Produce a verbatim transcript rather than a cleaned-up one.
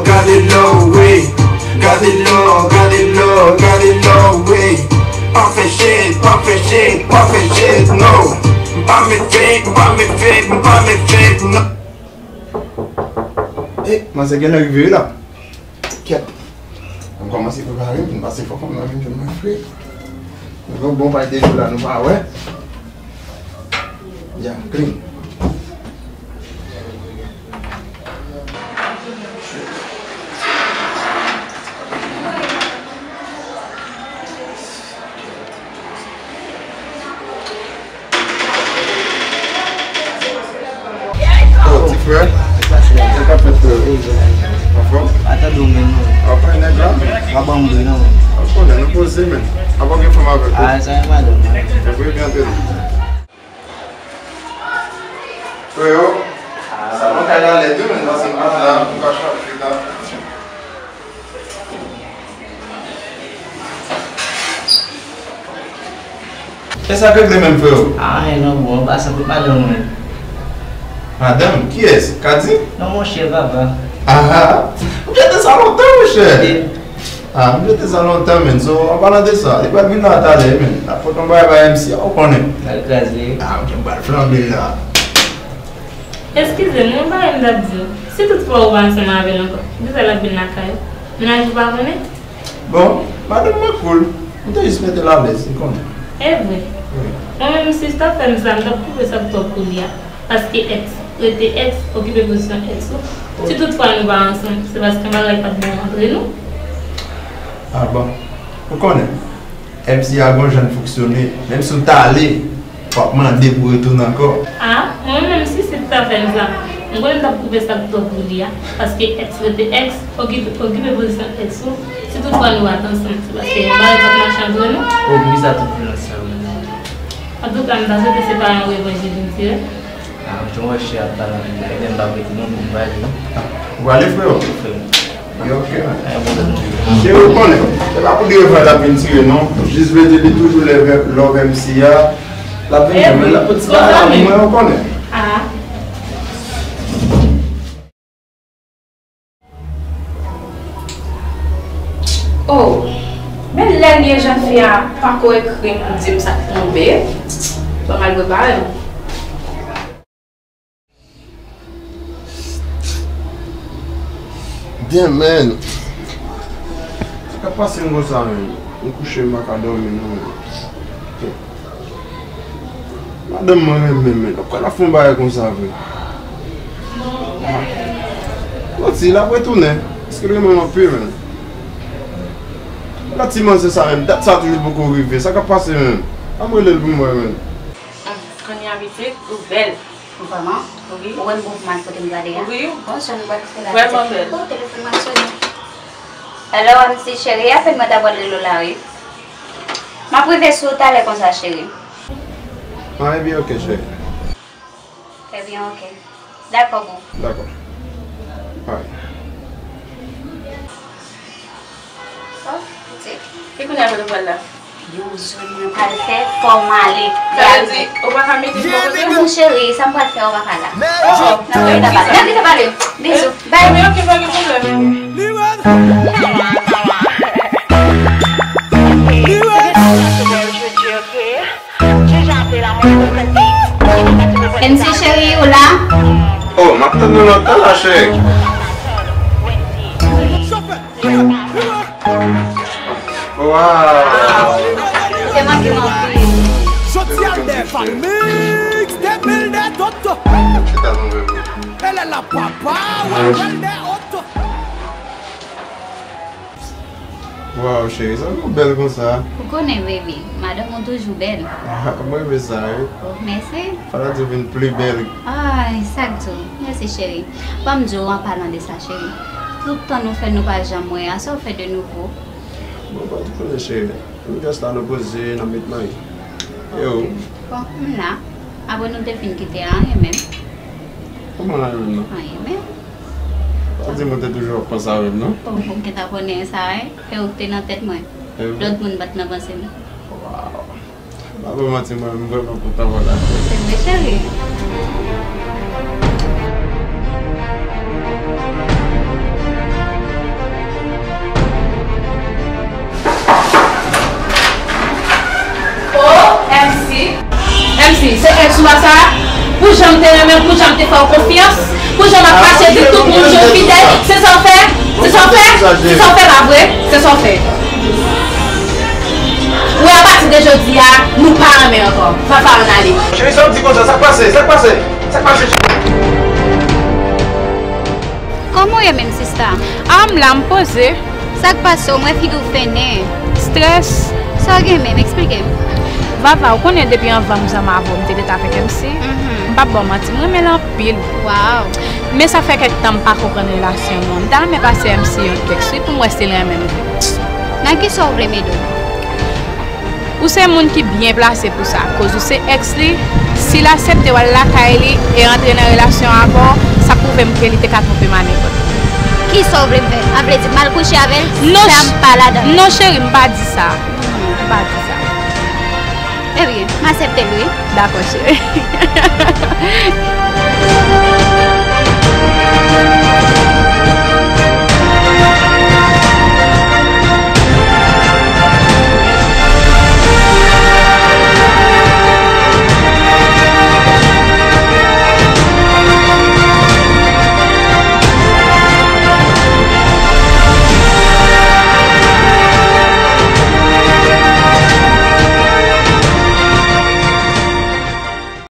Gade lò wi, gade lò, gade lò, gade lò wi. Pa fè shit, pa fè shit, pa fè shit, no. M pa met fake, m pa met fake, m pa met fake, no. E, manzè genlè rive wi la. Kèt. M kòmanse prepare m, m pase fò fanm nan vin jwenn mwen fre. Nou gen yon bon pay de jou la, nou pa wè. Ya, clean. Oh, ti frè. Sa k ap fèt, frè? Anfòm? Pa tande w menm non. Anfòm, nèg la? Pa ban m bri non. Anfòm, nou poze, men. Apa w gen fanm avèk ou? Ah, sa e madanm mwen. Epi, byen antre non. Frè yo, sa nou kay la lèd wi, men, paske m pa t la, m pa chape la. E sa k regle menm, freo? Anyen non, bro, an pasan pou madanm mwen. Madanm? Kiyès? Kadi? Non, monchè, papa. Ah, ah. M jete sa lontan, monchè. Ah, m jete sa lontan, menn. So, an palan de sa, li pral vin la talè, menn. N ap pot yon bagay bay M C a, ou konnen. Pral kraze. Ah, m pral flanbe l la. Eskize m, yon bagay m t ap di w. Si toutfwa ou pa ansanm avè l ankò, poukisa l ap vin lakay ou? Mennaj ou pa konnen? Bon, madanm mwen cool. M te jis mete l alèz, li konnen. E vre? Wi. Mwen menm, si w ta fè m sa, m t ap koupe sa k twòp pou li a. Paske èks rete èks, okipe pozisyon èks ou. Si toutfwa nou pa ansanm, se paske yon bagay pa t bon antre nou. Ah bon? Ou konnen? M C a gon jan l fonksyone, menm si w t ale, w ap mande pou retounen ankò. Ah, mwen menm si sit sa fè m sa, m konnen m t ap koupe sa k twòp pou li a, paske èks rete èks, okipe, okipe pozisyon èks ou, si toutfwa nou pa t ansanm, se paske yon bagay pa t mache antre nou. Oh, poukisa tout vyolans sa yo menm? Antouka, m ta swete se pa yon revanj li vin tire. Ah, jan w wè chè ap pale anpil la, e lè m p ap rete non pou m prale. Ou prale, freo? Wi, frè m. Wi, ok. Cheri, ou konnen, se pa pou di revanj l ap vin tire, non. Jis vle di li toujou love, love M C a. L ap vin jwenn mwen, l ap pou ti bagay la pou mwen, ou konnen. Ah. Oh, men lè l ye jèn fi a pako ekri m pou di m sa k tonbe, ban m al prepare m. Damn, man. Sa k ap pase m konsa, man? M kouche, m pa ka dòmi, non, man. Madanm mwen renmen m, men. Ou kwè l ap fè yon bagay konsa vre? Manti, l ap retounen. Èske l renmen m anpil, men? Gad ti manzè sa, men. Dat sa toujou poko rive. Sa k ap pase, men? Ban m rele l pou m wè, men. Kounye a pitit, ou bèl. Vrèman? Wi. Ou wè m bon pou m al kote m prale a? Wi. Bon, sa nou pral fè la? Vrèman bèl. Oh, telefòn mwen sonnen. Hello, M C cheri, apèn mwen ta pral rele w la, wi. M ap rive sou ou talè konsa, cheri. Ah, ebyen, ok, cheri. Ebyen, ok. Dakò, boo. Dakò. Bye. Oh, pitit. E kounye a kote w pral la? Yon zòn mwen pral fè, fò m ale. Sa vle di, ou pa ka mete m bò kote? Mon cheri, sa m pral fè, ou pa ka la. Oh, oh. N ap vin pale. N ap vin pale. Bizou. Bye. Ebyen, ok, pa gen pwoblèm. M C cheri, ou la? Oh, m ap tann nou lontan la, cheri. Wow! Se manke m anpil. Jodi a l de fan mix, de pil de toto. E lè la papa, wè bèl de oto. Wow, cheri, sa fè w bèl konsa? Ou konnen, baby, madanm ou toujou bèl. Ah, mwen renmen sa, wi. Oh, mèsi. Fò ta di w vin pli bèl. Ay, sa k di w. Mèsi, cheri. Ban m di w, an palan de sa, cheri. Tout tan nou fè, nou pa janm wè a, sa w fè de nouvo? Bon, pa tou konnen, cheri. Nou just la, nou poze, n ap met mari. E ou? Bon, m la. Apre nou te fin kite a, anyen menm. Kòman anyen menm nan? Anyen menm. Pa di m ou te toujou ap panse avè m, non? Bon, bon, m gentan konnen sa, wi. E ou k te nan tèt mwen. E wi. Lòt moun pa t nan panse m. Wow. Pa ba w manti, mwen, m vrèman kontan wè w la. Se vre, cheri. Èks ou a sa, pou jan m te renmen, pou jan m te fè w konfyans, pou jan m ap mache di tout moun jan w fidèl, se sa w fè? Se sa w fè? Se sa w fè, pa vre? Se sa w fè. Wi, apati de jodi a, nou pa renmen ankò. Papa, ann ale. Cheri, sa w di konsa? Sa k pase? Sa k pase? Sa k pase, cheri? Kòman w ye menm, sista? Ah, m la, m poze. Sa k pase w? M wè figi w fennen. Strès. Sa w gen menm? Eksplike m. Vava, ou konnen depi anvan m zanmi avè w, m te ret avèk M C. Mhm. M p ap ba w manti, m renmen l anpil. Waw. Men sa fè kèk tan m pa konprann relasyon nou an. M ta renmen pase M C yon tèks, wi, pou m wè si l renmen m vre. Nan kisa w vle m ede w? Ou se moun ki byen plase pou sa, koz ou se èks li. Si l aksepte w al lakay li e antre nan relasyon avè w, sa pwouve m ke li te ka twonpe m a nenpòt. Kisa w vle m fè? A vle di m al kouche avè l? Non, sa m pa ladan l. Non, cheri, m pa di sa. M pa di sa. Ebyen, m aksepte l, wi. Dakò, cheri.